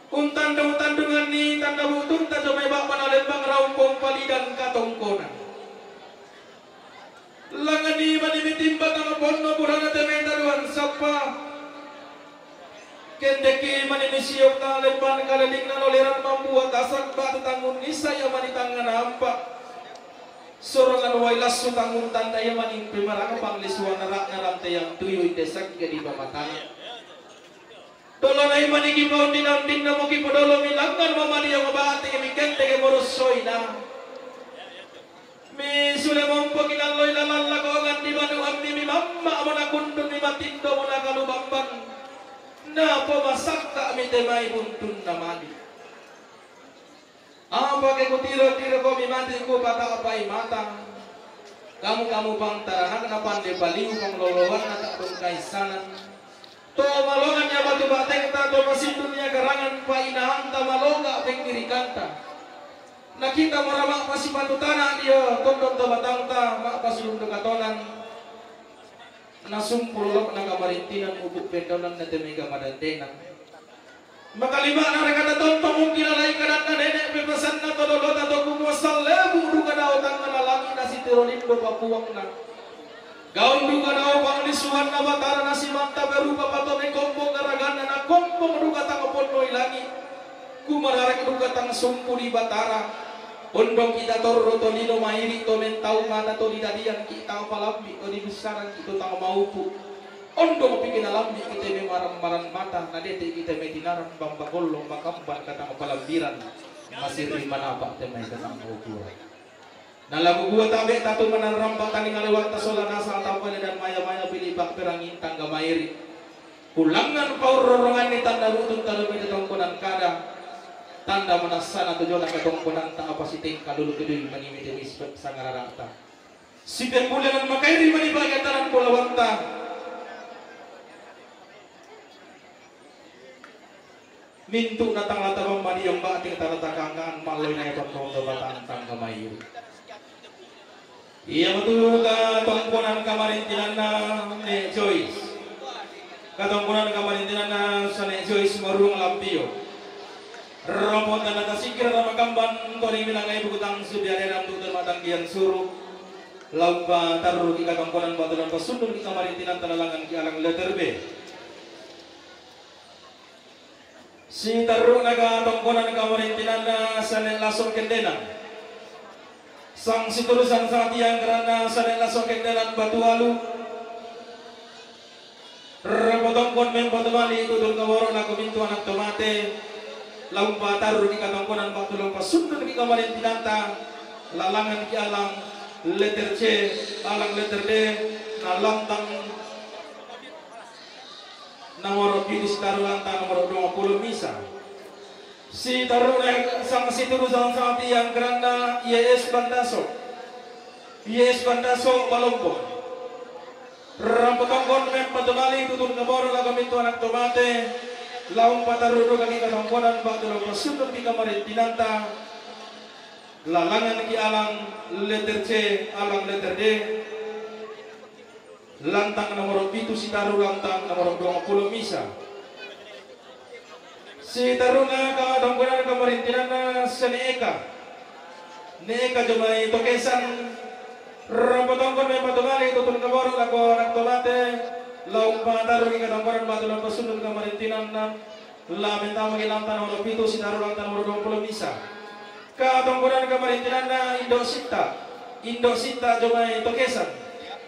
Untandung-tandunganni tanda bu'tunta jomai ba'bana lembang raumpong palidan katongkonan. Langani mani mitimba tama ponno burana te mai taruan sappa. Kendeki mani misiok ta lemban kalelingna loleran mambua tasak batu tangun nisa ia mani tangngana ampa. Sorongan wai lassu tangun tanda ia mani pemarangapang lisuana ra'na rante yang tuyu inde sagge di pamatana. Dolona imani kipaundin-undinna muki podolo milangan mamaliang bate mikenteke morossoina. Mi sule mompo kinalloi lalalla koangan di banu ammi mi mamma mona kundun mi matindo mona kalu bambang. Napo masakka mi temai buntunna mali. Apa ke kutiro-tiro komi mati kupata'pai mata. Kamu-kamu pang taranak na pande paliu pang loloan na tak pengkaisanan. To malongan ya batu bateng ta to masindun ya karangan painahan ta maloka pengkirikanta. Na kita marama pasipatu tanah dia tondon to batang ta ma pasulung dekatonan. Na sumpul lok na kamarintinan ubuk pendonan na temega madandenan. Makalima'na rekata tompa mungkilalai kadanna nene' pepasanna to dolota to kumua sallebu duka dao tangngana langi' na sitiro lindo papuangna. Gaun duka dao panglisuanna Batara na simanta berupa patone kombong garaganna na kombong duka tang ponnoi langi'. Kumararek duka tang sumpu di Batara. Ondong kita torro to lino mairi' to mentau mata to didadian kita palambi' to dibissarang kita tang maupu'. Ondong piki nalambi' kite me maran-maran mata, nadete' kite me tinaran bamba kollong makamban katang palambiran, masirri manapa' te mai katang ukuran. Na labu gua tabe' tatu manarrampa tani ngalewatta sola nasang tampane dan maya-maya pili pa'perangin tangga mairi'. Kulangngan paurroronganni tanda bu'tun tanu mete tongkonan kada, tanda manassana tojona katongkonanta apa sitengka lulu kedui mani mete mispe sangarara'ta. Sipemmulianan makairi mani pa'gatanan polawanta. Mintu' na tang lata bang madiong ba'ting tang lata kangkaan malloi na epang tong batang tang kamairu. Iya matu katongkonan kamarintinanna Ne' Joyce. Katongkonan kamarintinanna Sa Ne' Joyce Maruang Lampio. Rompon tanda tasikir ramakamban toni minangai bukutang subiadena untuk termatang dian suru. Laumpa tarruki katongkonan batulan pasundun ki kamarintinan talalangan ki alang letter B. Sitarru'na katongkonan kamarintinanna Sa Ne' Laso' Kendena. Sang situru sang satiang karanna Sa Ne' Laso' Kendena Batu Alu. Repotongkon mempotomali tutun kaworo lako mintu anak tomate. Laumpa tarruki katongkonan batulan pasundun ki kamarintinanta lalangan ki alang letter C, alang letter D, na lantang nomoro' pitu sitarru'nta nomoro' duangpulo misa. Sitarru'na sang situru sang satiang karanna Y S Bandaso. Yes, Bandaso, Balombo. Rampo tongkon mempatu mali tutun kaboro' lako mintu' anak tomate, la umpataru' duka ki katongkonan ba'tu la umpasundun ki kamarintinanta, lalangan ki alang letter C, alang letter D, lantang nomoro pitu sitaru lantang nomoro duangpulo misa. Sitaruna katongkonan kamarintinanna Sene Eka. Ne Eka jomai Tokesan. Rampo tongkon mempatu mali tutun kaboro' lako anak tomate, la umpataru' ki katongkonan ba'tu la umpasundun kamarintinanna, la mentamaki lantang nomoro pitu sitaru lantang nomoro duangpulo misa. Katongkonan kamarintinanna Indo' Sitta. Indo' Sitta jomai Tokesan.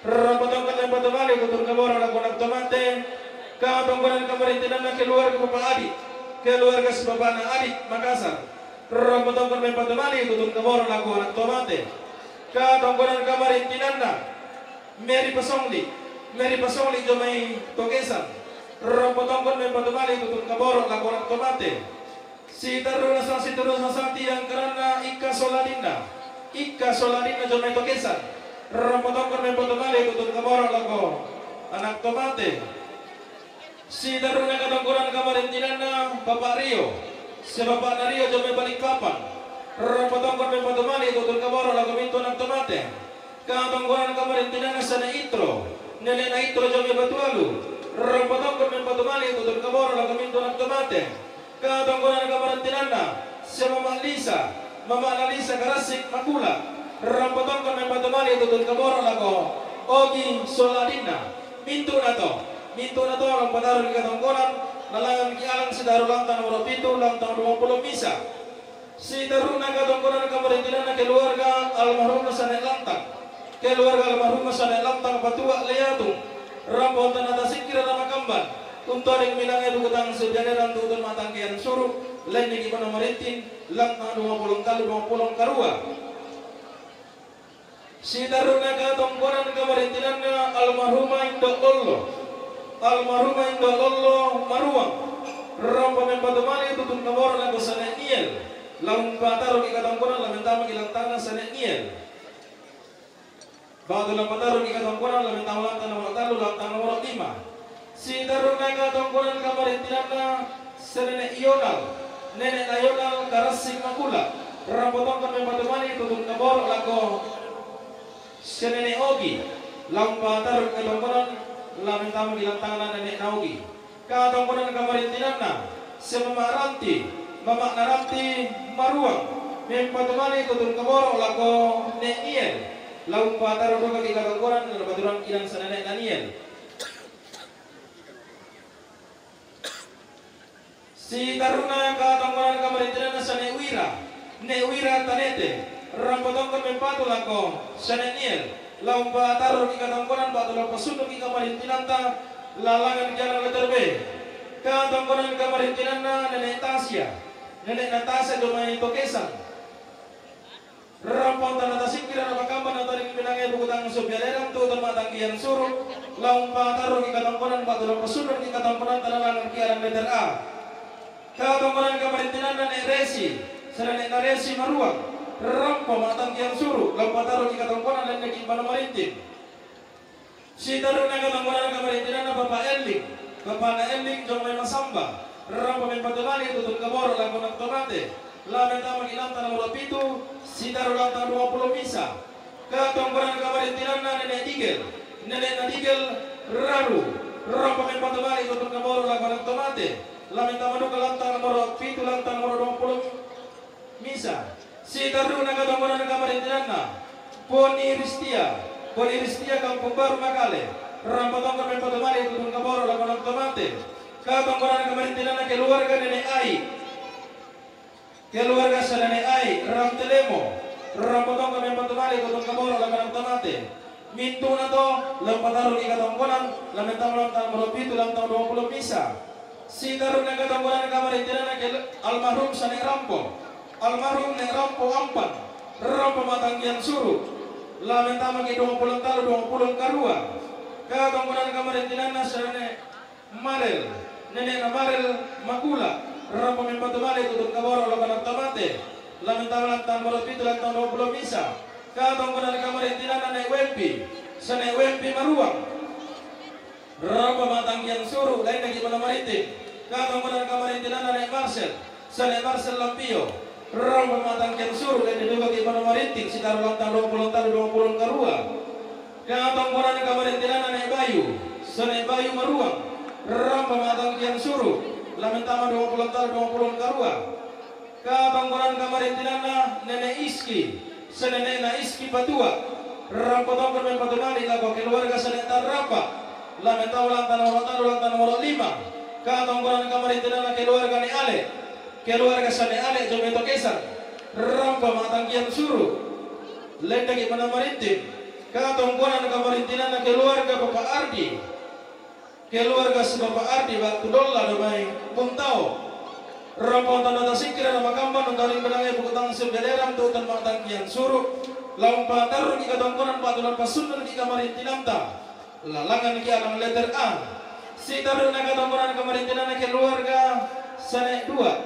Rampo tongkon mempatu mali tutun kaboro' lako anak tomate. Katongkonan kamarintinanna keluarga Bapak Adi, keluarga si bapa'na Adi Makassar. Rampo tongkon mempatu mali tutun kaboro' lako anak tomate. Katongkonan kamarintinanna Meri Pasongli. Meri Pasongli jomai Tokesan. Rampo tongkon mempatu mali tutun kaboro' lako anak tomate. Sitaruna sasang situru sasang tiang karanna Ikka Soladinna. Ikka Soladinna jomai Tokesan. Rampo tongkon mempatu mali tutun kaboro' lako anak tomate. Sitaruna katongkonan kamarintinanna Bapak Rio. Sia bapa'na Rio jomai Balikpapan. Rampo tongkon mempatu mali tutun kaboro' lako mintu' anak tomate. Katongkonan kamarintinanna Sene Itro. Nene'na Itro jomai Batualu. Rampo tongkon mempatu mali tutun kaboro' lako mintu' anak tomate. Katongkonan kamarintinanna sia Mama' Lisa. Mama'na Lisa Karassik Makula. Rampo tongkon mempatu mali tutun kaboro' lako Ogi Soladinna. Mintu'na to. Mintu'na to la umpataru' ki katongkonan, lalangan ki alang sitaru lantang nomoro pitu lantang duangpulo misa. Sitaruna katongkonan kamarintinanna keluarga almarhumna Sane Lantang. Keluarga almarhumna Sane Lantang Patua Leatung. Rampo tana tasikkira na makamban. Tuntoring minangai buku tang sujaneran tutun matangkian suru, lainna ki mano marintin, lantang duangpulo tallu duangpulo karua. Sitaruna katongkonan kamarintinanna almarhumah Indo' Lollo. Almarhumah Indo' Lollo Maruang. Rampo mempatu mali tutun kaboro' lako Sane Niel. La umpataru' ki katongkonan la mentamaki lantangna Sane Niel. Ba'tu la umpataru' ki katongkonan la mentama lantang nomoro tallu lantang nomoro lima. Sitaruna katongkonan kamarintinanna sia nene' Yonal, nene'na Yonal Karassing Makula. Rampo tongkon mempatu mali tutun kaboro' lako sia nene' Ogi. La umpataru' ki katongkonan la mentamaki lantangna nene'na Ogi. Katongkonan kamarintinanna sia Mama' Ranti, mama'na Ranti Maruang. Mempatu mali tutun kaboro' lako Ne' Niel. La umpataru' duka ki katongkonan la paturang ilang sia nene'na Niel. Sitaruna katongkonan kamarintinanna sia Ne' Wira, Ne' Wira Tanete. Rampo tongkon mempatu lako sia Ne' Niel. La umpataru' ki katongkonan ba'tu la umpasundun ki kamarintinanta, lalangan ki alang letter B. Katongkonan kamarintinanna nene' Tasia. Nene'na Tasia jomai Tokesan. Rampo tana tasikkira na makamban na tading pinangai buku tang sujaneran tutun matangkian suru, la umpataru' ki katongkonan ba'tu la umpasundun ki katongkonan lalangan ki alang letter A. Katongkonan kamarintinanna Ne' Resi, sia nene'na Resi Maruang. Rampo matangkian suru, la umpataru' ki katongkonan lainna ki mano marintin. Sitaruna katongkonan kamarintinanna Bapa' Elling, bapa'na Elling jomai Masamba. Rampo mempatu mali tutun kaboro' lako anak tomate. La mentamaki lantang nomoro pitu, sitaru lantang duangpulo misa. Katongkonan kamarintinanna nene' Digel, nene'na Digel Raru. Rampo mempatu mali tutun kaboro' lako anak tomate. La mentama duka lantang nomoro pitu lantang nomoro duangpulo misa. Sitaruna katongkonan kamarintinanna Poni Ristia, Poni Ristia Kampung Baru Makale. Rampo tongkon mempatu mali tutun kaboro' lako anak tomate. Katongkonan kamarintinanna keluarga Nene' Ai. Keluarga sia Nene' Ai, Rantelemo. Rampo tongkon mempatu mali tutun kaboro' lako anak tomate. Mintu'na to la umpataru' ki katongkonan la mentama lantang nomoro pitu lantang duangpulo misa. Sitaruna katongkonan kamarintinanna kel-, almarhum sia Ne' Rampo. Almarhum Ne' Rampo Ampan. Rampo matangkian suru, la mentamaki duangpulo tallu duangpulo karua. Katongkonan kamarintinanna sia Ne' Marel, nene'na Marel Makula. Rampo mempatu mali tutun kaboro' lako anak tomate. La mentama lantang nomoro pitu lantang duangpulo misa. Katongkonan kamarintinanna Ne' Wempi, saNe' Wempi Maruang. Rampa ma'tangkian suru', laennaki' mano marinting. Katongkonan kamarintinanna Ne' Marsel, saNe' Marsel Lampio. Rampa ma'tangkian suru', laennaki' duka mano marinting, sitaru' lantang duangpulo tallu duangpulo karua. Katongkonan kamarintinanna Ne' Bayu, saNe' Bayu Maruang. Rampa ma'tangkian suru', lamentama duangpulo tallu duangpulo karua. Katongkonan kamarintinanna Nene' Iski, saNene'na Iski Patua. Rampa tongkon mempatu mali' lako keluarga saNe' Tarrapa, lamentama lantang nomoro tallu lantang nomoro lima. Katongkonan kamarintinanna keluarga Ne' Ale, keluarga saNe' Ale Jometo Kesang. Rampa ma'tangkian suru', laennaki' mano marinting. Katongkonan kamarintinanna keluarga Papa Ardi, keluarga si Bapa Ardi ba'tu Dolla Domai Buntao. Rampa tanda tasikkira na makamban untuk limbanangai buku tangsur bederang tu'tun ma'tangkian suru', laumpa tarruki' katongkonan ba'tu lampasunnunki' kamarintinanta. Lalanganki' alang letter A. Sitaru'na katongkonan kamarintinanna keluarga saNe' Dua.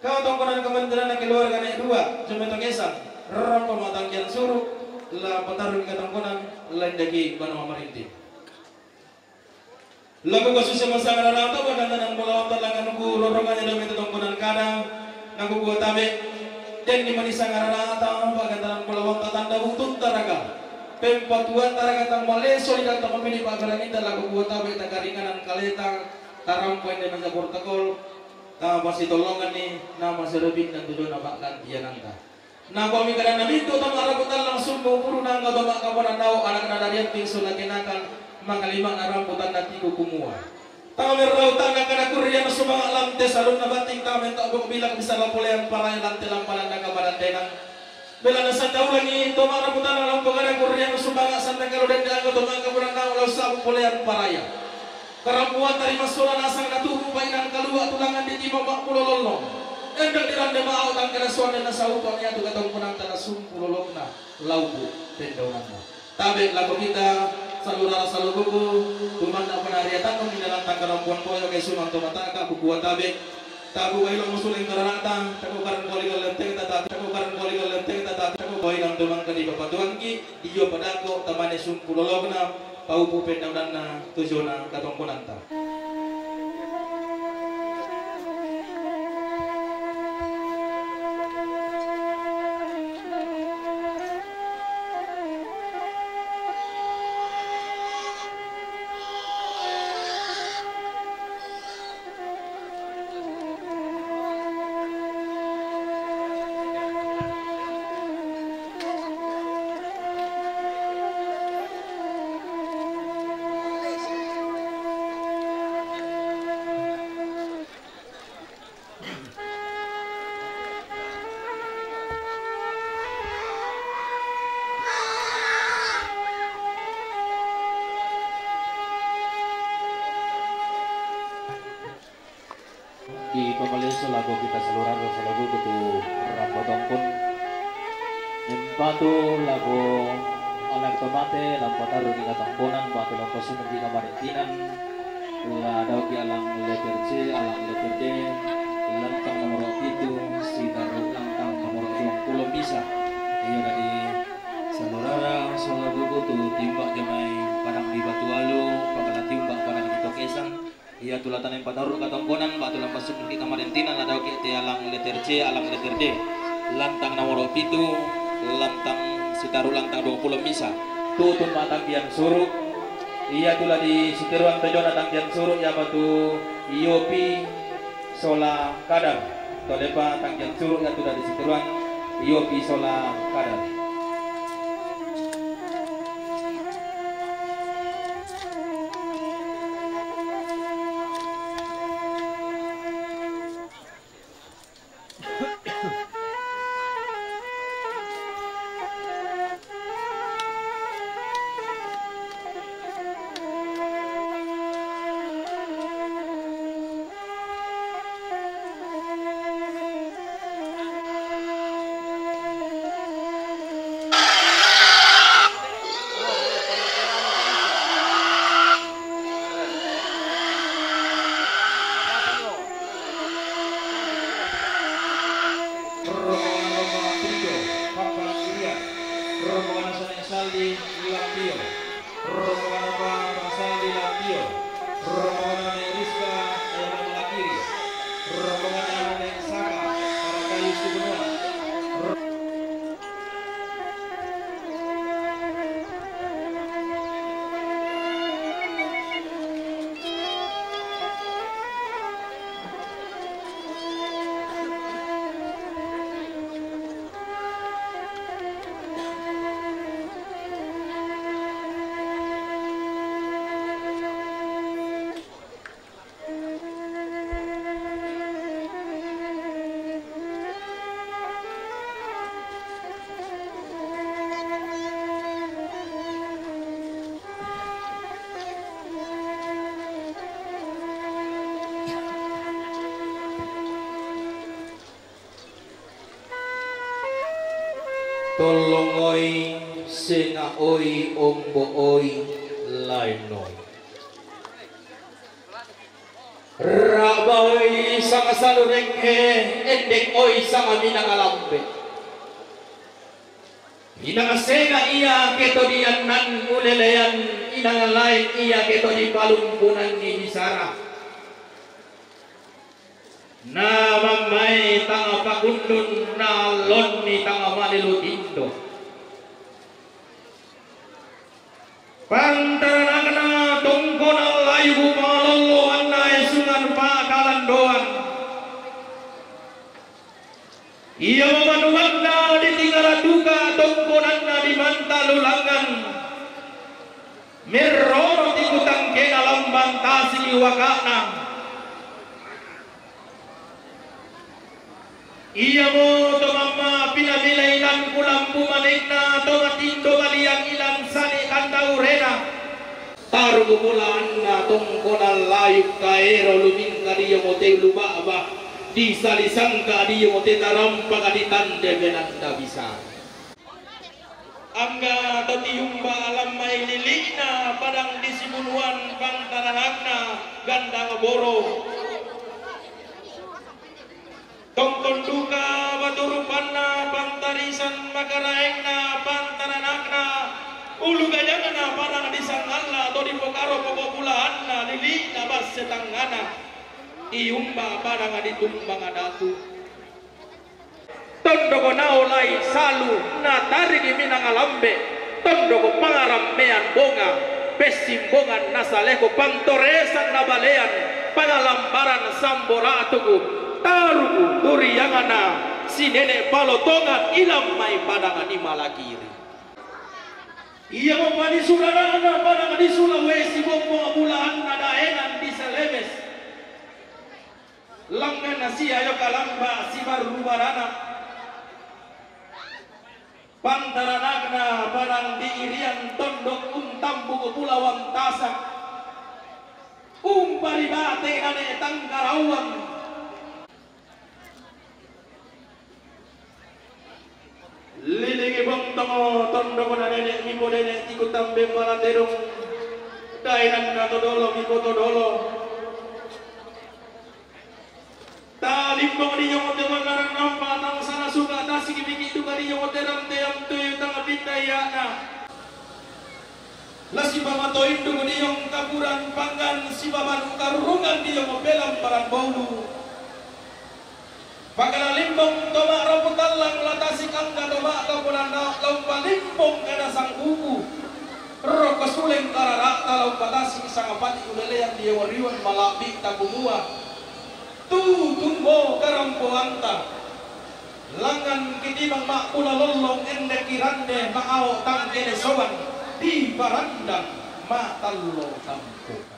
Katongkonan kamarintinanna keluarga Ne' Dua, Jometo Kesang. Rampa ma'tangkian suru', laumpa tarruki' katongkonan, laennaki' banua marinting. Lako kasusa masangararata, pagantanan bola wanta langan ku roronganya dame tatongkonan kada, nakukua tabe', denni mani sangararata, pagantanan bola wanta tanda bututta raka, pempatuatta raka, tang maleso ri tang tapamili pa'garangita, lako kua tabe' takaringanan kaleta, tarampai de manja protokol, tapasitolonganni, nama serepinna tujona pa'gantiananta. Nakuami kadanna mintu' to ma'rapu tallang sumbu' puru nangka to ma'kaponan dao' anakna dariang pinsu nakenakan makalima'na ramputanna tiku kumua. Tama merrau tanna kana kurriang sumanga' lante salunna batting tama mento' bok bilak bisala poleang paraya lante lampalanna kabadandenang. Belana sanda ulangi to ma'rapu tanna lampu kana kurriang sumanga' sanda kalu dende angka to ma'kaponan dao' lau sabu poleang paraya. Karammuatta ri massola nasang natubu painang kalua' tulangan di timo ma'pulo lollo. Endang dirande ma'au tangkana suanne nasaupa niatu katongkonanta nasumpu lolokna lauku pendaunanna. Tabe' lako kita salurara salubuku, tumanna punariatannu minalanta karampuan boyo kesumang to mataka kukua tabe'. Tabu' wailo musuleng karanata, tabu' karang koli kallenteng tata, tabu' karang koli kallenteng tata, tabu' wainang tumangka di papatuanki, dio padako tamane sumpu lolokna, paupu pendaunanna tujona katongkonanta. Di pamaleso lako kita salurara salubuku tu rampa tongkon. Mempatu lako anak to mate, lampa tarruki katongkonan, batu lampa sunungki kamarintinan, la dauki alang letter C, alang letter D, lantang nomoro pitu, sitaru lantang nomoro duangpulo misa. Iya dadi salurara salubuku tu timba jamai padang di Batu Alu, pagala timba padang di Tokesang. Iya tu la tanai patarru katongkonan, batu lampa sunungki kamarintinan, la dauki te alang letter C, alang letter D. Lantang nomoro pitu, lantang sitaru lantang duangpulo misa. Tutun ma'tangkian suru'. Iya tu la di siteruan tojona tangkian suru', iya batu Yopi sola Kadar. Tolepa tangkian suru' iya tu la di siteruan Yopi sola Kadar. Tio. Rombongan Abang Sandi Latio. Rombongan Nenek Rizka, Ayana Malakiri. Rombongan Nenek Saka, Parakayu Sibunuan. Tolong oi, senga oi, ombo oi, lain oi. Raba oi sanga salureng e, endeng oi sanga minanga lambe. Inang senga ia keto diannan ulelean, inang lain ia keto di palumpunan ni bisara. Na mammae tanga pakundun, na lonni tanga malelo tindo. Pantaranakna tongkona layuku pangalolloanna esungan pakalandoan. Ia mamanuanna di tingara duka tongkonanna di mantalulangan. Merrono tiku tangkena lambang tasiki wakana. Iamo to mamma pinamilainan kulampu manenna to matindo maliang ilang sane kanda urena. Taruku pulaanna tongkona layuk kaero lumingka dio mote luba'ba, disalisangka dio mote tarampaka ditande benanda bisa. Angga to tiumba lammai lili'na padang di Sibunuan pantaranakna gandang boro. Tongkon duka batu rupanna pantarisan makaraengna pantaranakna ulu gajangna padang di Sangalla to dipokaro poko bulaanna lili'na basse tangngana. Tiumba padang ditumbang datu. Tondoko naolai salu natariki minanga lambe, tondoko pangarammean bonga, pessimbongan nasaleko pantoresan nabalean, pangalambaran samboratuku, taruku turiangana, sinene palotongan ilang mai padang ni Malakiri. Iamo padisuranana padang di Sulawesi, bombong bulaanna daenan di Selebes. Langngan sia yo kalamba sibarru barana. Pantaranakna padang di Irian tondok untambuku pulawang tasak. Umparibate nane tangkarawang. Lilingi bontongo tondoko na nene' mipo nene' tikutambe malatedong. Daenanna todolo mipo todolo. Talimbong dio mote manarang nampa tang sana suka tasiki miki duka dio mote rante yang tuyu tang pinda iana. La sipamato indung diong kapuran panggan sipamanu karrungan diong pelambaran baulu. Pakala limbong toma rapu tallang la tasik angka toma kapunanna la umpalimbong kada sangkuku. Rokko suleng karara'ta la umpatasik sangapati ulelean diong riwan malabbi takumua. Tutummo karampoanta. Langan kitimang ma'pula lollong endeki rande ma'ao tangkele soban di parandang ma'tallo tampo.